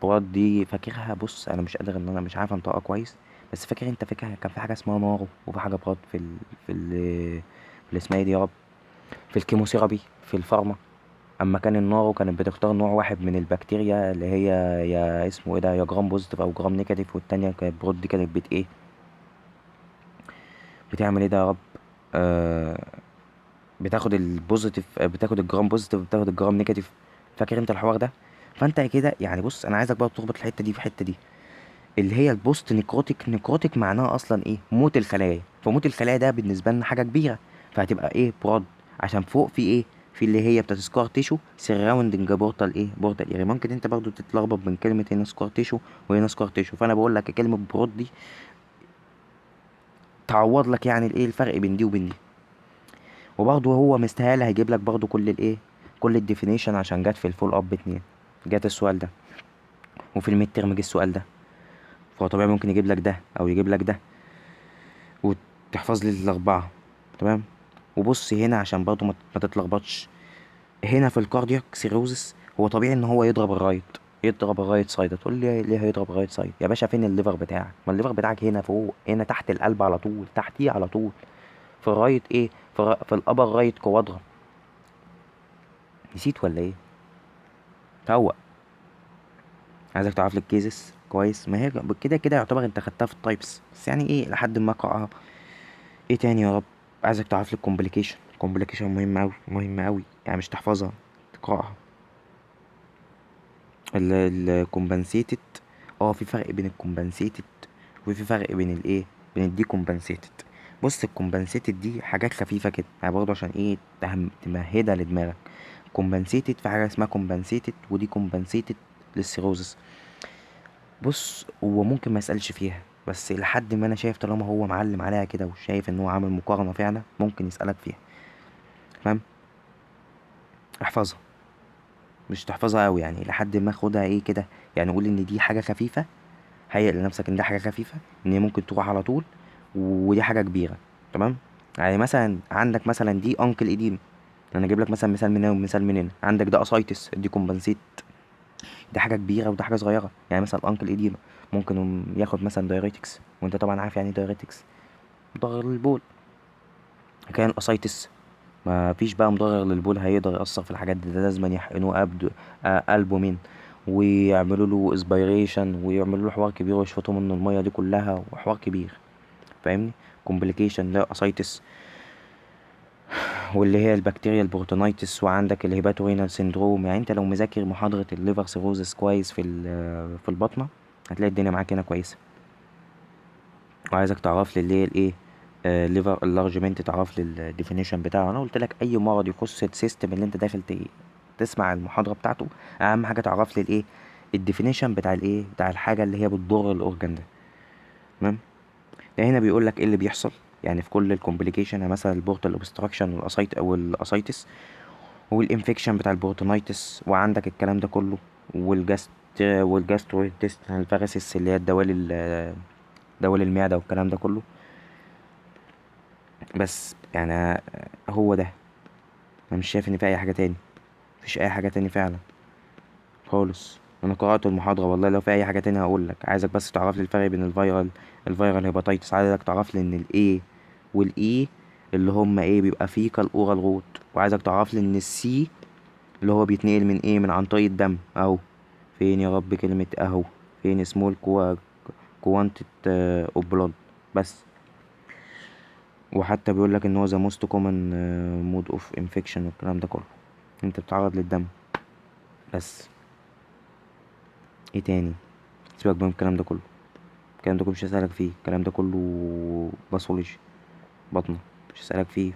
broad دي فاكرها؟ بص انا مش قادر ان انا مش عارف انطقها كويس، بس فاكر انت فاكر كان في حاجة اسمها narrow وفي حاجة broad في ال في ال في اسمها ايه دي يا رب، في ال chemotherapy في ال pharma. اما كان ال narrow كانت بتختار نوع واحد من البكتيريا اللي هي يا اسمه ايه ده، يا gram positive او gram negative، والتانية كانت broad دي كانت بت ايه، بتعمل ايه ده يا رب، بتاخد ال positive، بتاخد ال gram positive، بتاخد ال gram negative. فاكر انت الحوار ده؟ فانت كده يعني بص انا عايزك بقى تربط الحتة دي في الحتة دي اللي هي ال post necrotic. necrotic معناها اصلا ايه؟ موت الخلايا، فموت الخلايا ده بالنسبة لنا حاجة كبيرة، فهتبقى ايه؟ broad، عشان فوق في ايه؟ في اللي هي بتاعت scar tissue surrounding portal ايه؟ portal area. ممكن انت برضو تتلخبط بين كلمة هنا scar tissue وهنا scar tissue، فانا بقول لك كلمة broad دي تعوض لك يعني الايه؟ الفرق بين دي وبين دي. وبرضو هو مستاهل هيجيب لك برضو كل الايه؟ كل ال definition، عشان جت في ال follow up 2 جت السؤال ده، وفي ال midterm جه السؤال ده، فهو طبيعي ممكن يجيب لك ده او يجيب لك ده، وتحفظ لي الاربعة. تمام. وبص هنا عشان برضو ما تتلخبطش، هنا في ال cardiac cirrhosis هو طبيعي ان هو يضرب ال right، يضرب ال right side. هتقول لي ليه هيضرب ال right side يا باشا؟ فين ال liver بتاعك؟ ما ال liver بتاعك هنا فوق، هنا تحت القلب على طول، تحتيه على طول، في ال right ايه؟ في ال upper right quadrant. نسيت ولا ايه؟ فوق. عايزك تعرف لي ال cases كويس، ما هي كده كده يعتبر انت خدتها في ال types، بس يعني ايه لحد ما اقراها. ايه تاني يا رب؟ عايزك تعرف لي ال complication. complication مهم اوي، مهم اوي، يعني مش تحفظها تقراها. ال compensated، في فرق بين ال compensated وفي فرق بين الايه؟ بين ال decompensated. بص ال compensated دي حاجات خفيفة كده يعني برضه عشان ايه تمهدها لدماغك. compensated في حاجة اسمها compensated، ودي compensated لل cirrhosis. بص هو ممكن ما يسالش فيها، بس لحد ما انا شايف طالما هو معلم عليها كده وشايف ان هو عامل مقارنة فعلا ممكن يسالك فيها، تمام؟ احفظها، مش تحفظها قوي يعني، لحد ما خدها ايه كده يعني، قول ان دي حاجة خفيفة، هيئ لنفسك ان دي حاجة خفيفة ان هي ممكن تروح على طول، ودي حاجة كبيرة، تمام؟ يعني مثلا عندك مثلا دي ankle edema، انا اجيب لك مثلا مثال من هنا ومثال من هنا. عندك ده ascites، دي compensate، دي حاجة كبيرة وده حاجة صغيرة. يعني مثلا ankle edema ممكن ياخد مثلا diuretics، وانت طبعا عارف يعني ايه diuretics، مدرر للبول. لكن ال ascites ما فيش بقى مدرر للبول هيقدر يأثر في الحاجات دي، ده لازم يحقنوه البومين ويعملوا له aspiration ويعملوا له حوار كبير ويشفطوا منه المية دي كلها وحوار كبير، فاهمني؟ complication لا ascites، واللي هي ال bacterial peritonitis، وعندك ال hepatorenal syndrome. يعني انت لو مذاكر محاضرة ال liver cirrhosis كويس في البطنه هتلاقي الدنيا معاك هنا كويسة. وعايزك تعرف لي اللي هي الايه، liver enlargement، تعرف لي ال definition بتاعه. انا قلت لك اي مرض يخص ال system اللي انت داخل تسمع المحاضرة بتاعته، اهم حاجة تعرف لي الايه، ال definition بتاع الايه، بتاع الحاجة اللي هي بتضر ال organ ده، تمام؟ ده هنا بيقول لك ايه اللي بيحصل يعني في كل ال complication، يعني مثلا ال portal obstruction وال ascites وال infection بتاع ال peritonitis، وعندك الكلام ده كله، وال gastrointestinal varices اللي هي دوالي المعدة والكلام ده كله. بس يعني هو ده، انا مش شايف ان في اي حاجة تاني، مفيش اي حاجة تاني فعلا خالص. انا قرأت المحاضرة والله، لو في اي حاجة تانية هقول لك. عايزك بس تعرف لي الفرق بين ال viral hepatitis، عايزك تعرف لي ان ال A وال E اللي هم ايه بيبقى fecal oral route، وعايزك تعرف لي ان ال C اللي هو بيتنقل من ايه، من عن طريق الدم اهو. فين يا رب كلمة اهو، فين small quantity of blood بس. وحتى بيقول لك ان هو the most common mode of infection والكلام ده كله، انت بتتعرض للدم بس. ايه تاني؟ سيبك من الكلام ده كله، الكلام ده كله مش هسألك فيه، الكلام ده كله pathology بطنه مش هسألك فيه،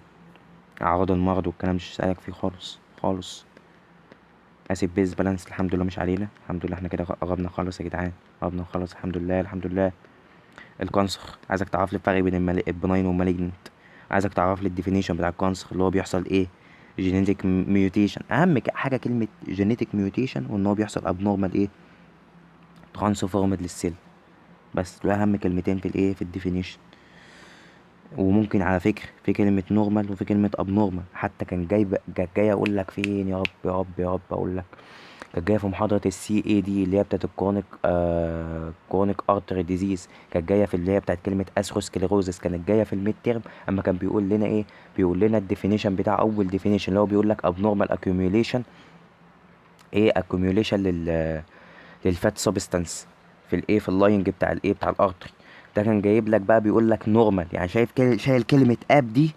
اعراض المرض والكلام مش هسألك فيه خالص خالص. acid base balance الحمد لله مش علينا، الحمد لله احنا كده قربنا خالص يا جدعان، قربنا خالص الحمد لله الحمد لله. ال cancer عايزك تعرف لي الفرق بين ال benign وال malignant، عايزك تعرف لي ال definition بتاع ال cancer اللي هو بيحصل ايه، genetic mutation، اهم حاجة كلمة genetic mutation، وان هو بيحصل abnormal ايه، transformed لل cell بس. دول اهم كلمتين في الايه، في ال definition. وممكن على فكرة في كلمة normal وفي كلمة abnormal، حتى كان كانت جاية اقول لك فين يا رب يا رب يا رب اقول لك، كانت جاية في محاضرة ال CAD اللي هي بتاعت ال chronic، chronic artery disease، كانت جاية في اللي هي بتاعت كلمة atherosclerosis، كانت جاية في ال midterm. اما كان بيقول لنا ايه، بيقول لنا ال definition بتاع اول definition اللي هو بيقول لك abnormal accumulation ايه، accumulation لل fat substance في الايه، في ال lining بتاع الايه، بتاع ال artery. ده كان جايب لك بقى بيقول لك normal، يعني شايف شايل كلمة ab دي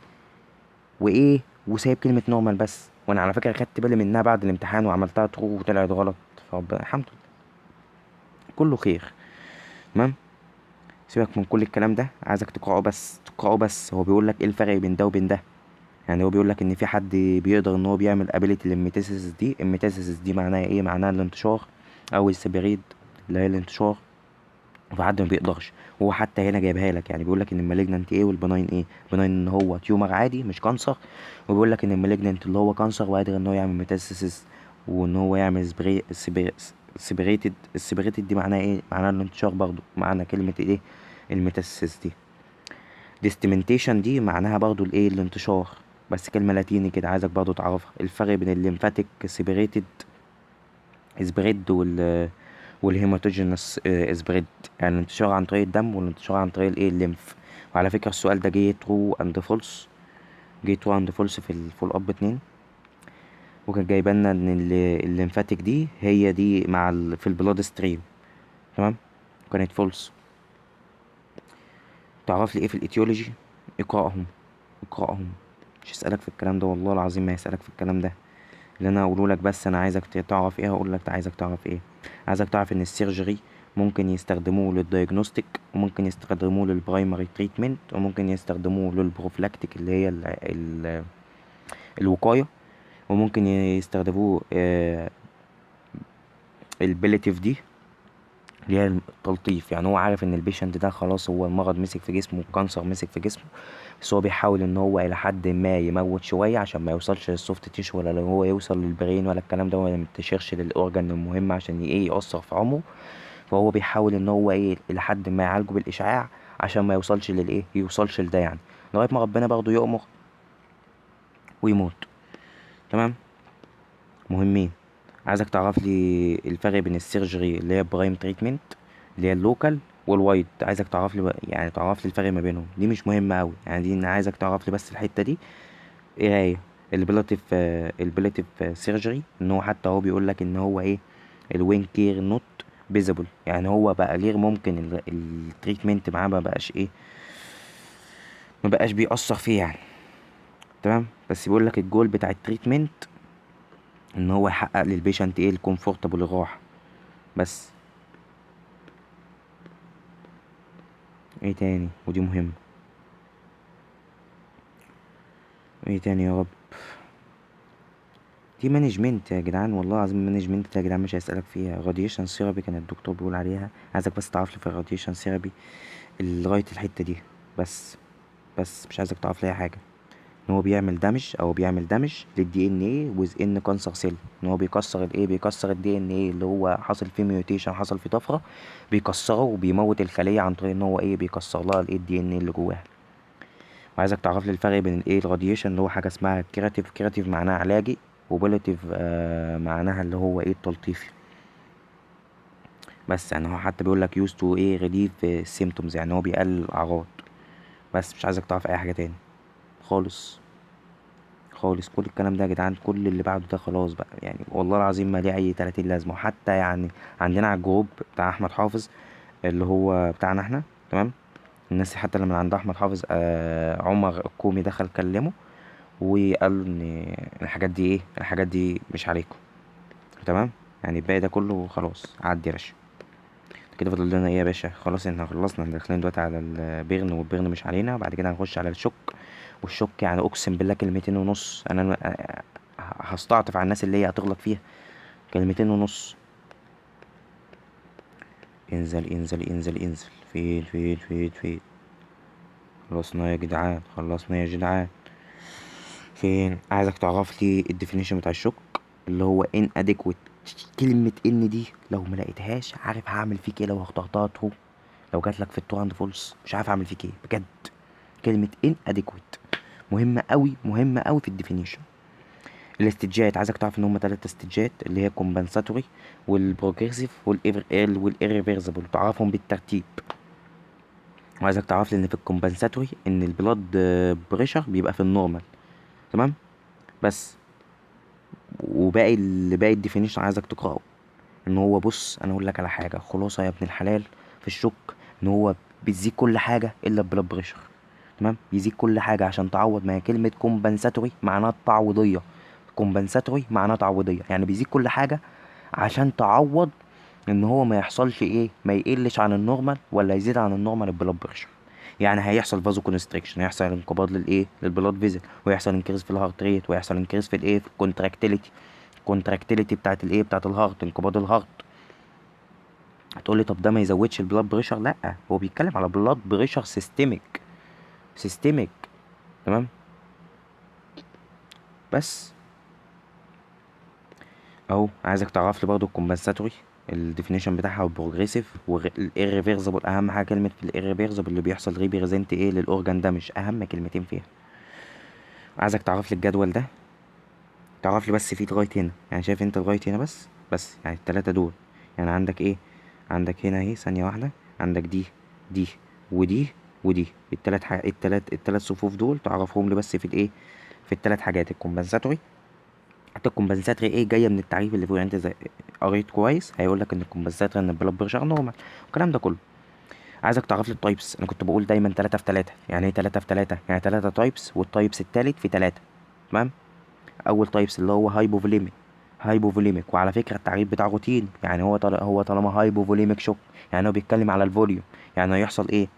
وايه، وسايب كلمة normal بس. وانا على فكرة خدت بالي منها بعد الامتحان وعملتها true وطلعت غلط، فربنا الحمد لله كله خير. تمام، سيبك من كل الكلام ده، عايزك تقراه بس، تقراه بس. هو بيقول لك ايه الفرق بين ده وبين ده، يعني هو بيقول لك ان في حد بيقدر ان هو بيعمل ability لل metastasis دي. ال metastasis دي معناها ايه؟ معناها الانتشار او ال spread اللي هي الانتشار، وفي حد ما بيقدرش. هو حتى هنا جايبها لك، يعني بيقول لك ان ال malignant ايه وال benign ايه. benign ان هو tumor عادي مش cancer، وبيقول لك ان ال malignant اللي هو cancer وقادر ان هو يعمل metastasis وان هو يعمل spreaded. ال spreaded دي معناها ايه؟ معناها الانتشار برضو، معنى كلمة ايه ال metastasis دي. dissemination دي معناها برضو الايه؟ الانتشار، بس كلمة لاتيني كده عايزك برضو تعرفها. الفرق بين ال lymphatic separated spread وال hematogenous spread، يعني الانتشار عن طريق الدم والانتشار عن طريق الايه؟ ال lymph. وعلى فكرة السؤال ده جه true and false، جه true and false في ال follow up 2، وكان جايبه لنا ان ال lymphatic دي هي دي مع في ال blood stream، تمام، كانت false. تعرف لي ايه في ال etiology؟ اقراهم اقراهم، مش هسألك في الكلام ده والله العظيم ما هسألك في الكلام ده اللي انا هقوله لك، بس انا عايزك تعرف ايه. هقول لك عايزك تعرف ايه؟ عايزك تعرف ان ال surgery ممكن يستخدموه لل diagnostic، وممكن يستخدموه لل primary treatment، وممكن يستخدموه لل prophylactic اللي هي ال ال الوقاية، وممكن يستخدموه ال palliative دي اللي هي التلطيف. يعني هو عارف ان ال patient ده خلاص هو المرض مسك في جسمه، ال cancer مسك في جسمه، بس هو بيحاول ان هو الى حد ما يموت شوية عشان ما يوصلش لل soft tissue، ولا لو هو يوصل لل brain ولا الكلام ده، ولا ينتشرش لل organ المهم عشان ايه يأثر في عمره. فهو بيحاول ان هو ايه الى حد ما يعالجه بالاشعاع عشان ما يوصلش للايه، يوصلش لده يعني، لغاية ما ربنا برضه يؤمر ويموت. تمام. مهمين. عايزك تعرف لي الفرق بين ال surgery اللي هي prime treatment اللي هي ال local وال wide. عايزك تعرف لي يعني تعرف لي الفرق ما بينهم. دي مش مهمة قوي يعني، دي انا عايزك تعرف لي بس الحتة دي. قرايه ال palliative، ال palliative surgery ان هو حتى هو بيقول لك ان هو ايه ال when cure not possible، يعني هو بقى غير ممكن ال treatment معاه، ما بقاش ايه، ما بقاش بيأثر فيه يعني. تمام. بس بيقول لك الجول بتاع ال treatment ان هو يحقق لل patient ايه ال comfortable الراحة بس. ايه تاني؟ ودي مهمة. ايه تاني يا رب؟ دي management يا جدعان، والله العظيم management يا جدعان مش هيسألك فيها. radiation therapy كان الدكتور بيقول عليها، عايزك بس تعرف لي في ال radiation therapy لغاية الحتة دي بس، بس مش عايزك تعرف لي اي حاجة. ان هو بيعمل damage او بيعمل damage لل DNA within cancer cell، ان هو بيكسر الايه، بيكسر ال DNA اللي هو حصل فيه mutation، حصل فيه طفرة، بيكسره وبيموت الخلية عن طريق ان هو ايه بيكسر لها الايه ال DNA اللي جواها. وعايزك تعرف لي الفرق بين الايه ال radiation اللي هو حاجة اسمها curative، curative معناها علاجي، و palliative معناها اللي هو ايه التلطيفي بس. يعني هو حتى بيقول لك used to ايه relieve symptoms، يعني هو بيقلل الاعراض بس. مش عايزك تعرف اي حاجة تاني خالص خالص. كل الكلام ده يا جدعان، كل اللي بعده ده خلاص بقى يعني، والله العظيم ما ليه اي 30 لازمه. وحتى يعني عندنا على ال group بتاع احمد حافظ اللي هو بتاعنا احنا، تمام، الناس حتى لما عند احمد حافظ عمر الكومي دخل كلمة وقال ان الحاجات دي ايه، الحاجات دي مش عليكم. تمام. يعني الباقي ده كله خلاص عدي يا باشا. كده فاضل لنا ايه يا باشا؟ خلاص احنا خلصنا، احنا داخلين دلوقتي على ال burn، وال burn مش علينا. بعد كده هنخش على ال shock، وال shock يعني اقسم بالله كلمتين ونص، انا هستعطف على الناس اللي هي هتغلط فيها. كلمتين ونص. انزل انزل انزل انزل، فين فين فين فين؟ خلصنا يا جدعان، خلصنا يا جدعان. فين؟ عايزك تعرف لي ال definition بتاع ال shock اللي هو inadequate. كلمة in دي لو ما لقيتهاش عارف هعمل فيك ايه لو اخترتها true، لو جاتلك في ال true and false مش عارف اعمل فيك ايه بجد. كلمة inadequate مهمة قوي، مهمة قوي في ال definition. ال stageات عايزك تعرف ان هما تلات stageات اللي هي compensatory وال progressive وال irreversible، تعرفهم بالترتيب. وعايزك تعرف لي ان في ال compensatory ان ال blood pressure بيبقى في ال normal. تمام. بس وباقي باقي ال definition عايزك تقراه. ان هو بص انا اقول لك على حاجة خلاصه يا ابن الحلال في ال shock، ان هو بتزيد كل حاجة الا ال blood pressure. تمام. بيزيد كل حاجة عشان تعوض، ما هي كلمة compensatory معناها التعويضيه، compensatory معناها تعويضيه، يعني بيزيد كل حاجة عشان تعوض ان هو ما يحصلش ايه، ما يقلش عن ال normal ولا يزيد عن ال normal ال blood pressure. يعني هيحصل vasoconstriction، هيحصل انقباض للايه، لل blood vessel، ويحصل increase في ال heart rate، ويحصل increase في الايه، في ال contractility، ال contractility بتاعت الايه، بتاعت ال heart، انقباض ال heart. هتقولي طب ده ما يزودش ال blood pressure؟ لا، هو بيتكلم على blood pressure systemic، systemic. تمام. بس اهو عايزك تعرف لي برضو ال compensatory ال definition بتاعها، وال progressive وال irreversible. اهم حاجة كلمة في ال irreversible اللي بيحصل represent ايه لل organ damage، اهم كلمتين فيها. عايزك تعرف لي الجدول ده، تعرف لي بس فيه لغاية هنا، يعني شايف انت لغاية هنا بس، بس يعني التلاتة دول. يعني عندك ايه، عندك هنا اهي ثانية واحدة، عندك دي دي ودي ودي، التلات حاجة، التلات صفوف دول تعرفهم لي بس في الايه، في التلات حاجات. ال compensatory، حتى ال compensatory ايه جاية من التعريف اللي فوق، يعني انت زي قريت كويس هيقول لك ان ال compensatory ان ال blood pressure normal والكلام ده كله. عايزك تعرف لي ال types. انا كنت بقول دايما 3 في 3. يعني ايه 3 في 3؟ يعني 3 types، وال types التالت في 3. تمام. اول types اللي هو hypovolemic، hypovolemic. وعلى فكرة التعريف بتاع روتين، يعني هو طالما hypovolemic shock يعني هو بيتكلم على ال volume، يعني هيحصل ايه؟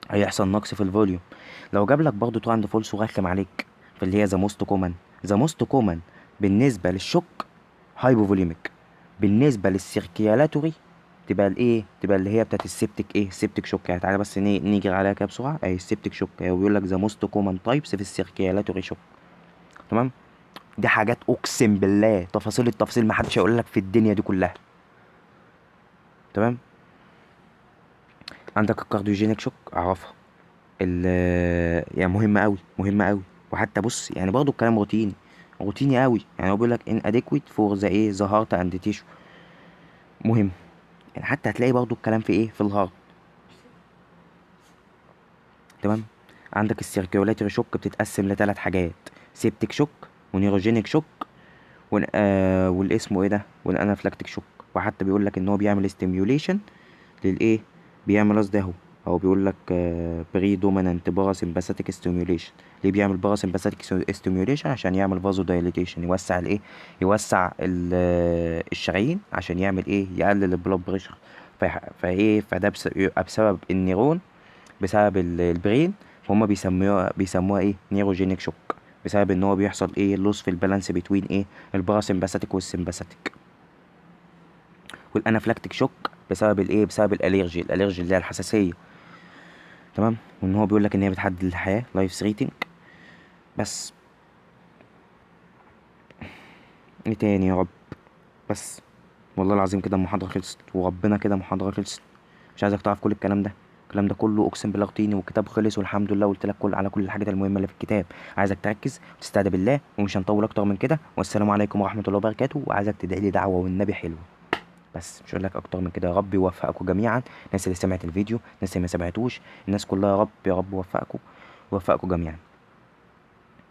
هيحصل نقص في ال volume. لو جاب لك برضه true and false ورخم عليك في اللي هي the most common، the most common بالنسبة لل shock hypovolemic، بالنسبة لل circulatory تبقى الايه؟ تبقى اللي هي بتاعت ال septic ايه؟ ال septic shock. يعني تعالى بس نيجي عليها كده بسرعة. اهي ال septic shock، هو بيقول لك the most common types في ال circulatory shock. تمام؟ دي حاجات اقسم بالله تفاصيل التفاصيل ما حدش هيقول لك في الدنيا دي كلها. تمام؟ عندك ال cardiogenic shock اعرفها، يعني مهمة قوي، مهمة قوي. وحتى بص يعني برضو الكلام روتيني، روتيني قوي. يعني هو بيقول لك inadequate for the ايه؟ the heart and tissue. مهم يعني، حتى هتلاقي برضو الكلام في ايه؟ في ال heart. تمام؟ عندك ال circulatory shock بتتقسم لثلاث حاجات: septic shock و neurogenic shock والاسمه ايه ده، وال anaphylactic shock. وحتى بيقول لك ان هو بيعمل stimulation للايه، بيعمل قصدي اهو، هو بيقول لك predominant parasympathetic stimulation. ليه بيعمل parasympathetic stimulation؟ عشان يعمل vasodilatation، يوسع الايه، يوسع الشرايين عشان يعمل ايه، يقلل ال blood pressure. فايه، فده يبقى بسبب ال neuron، بسبب ال brain، فهم بيسموها ايه، neurogenic shock، بسبب ان هو بيحصل ايه، loss في ال balance between ايه، ال parasympathetic وال sympathetic. وال anaphylactic shock بسبب الايه، بسبب ال allergy، ال allergy اللي هي الحساسية. تمام؟ وان هو بيقول لك ان هي بتحدد الحياة، life threatening. بس ايه تاني يا رب؟ بس والله العظيم كده المحاضرة خلصت، وربنا كده المحاضرة خلصت. مش عايزك تعرف كل الكلام ده، الكلام ده كله اقسم بالله روتيني، والكتاب خلص والحمد لله، وقلت لك على كل الحاجات المهمة اللي في الكتاب. عايزك تركز وتستهدى بالله، ومش هنطول اكتر من كده. والسلام عليكم ورحمة الله وبركاته. وعايزك تدعي لي دعوه والنبي حلوة، بس مش هقول لك اكتر من كده. يا رب يوفقكم جميعا، الناس اللي سمعت الفيديو، الناس اللي ما سمعتوش، الناس كلها يا رب يا رب يوفقكم، ويوفقكم جميعا.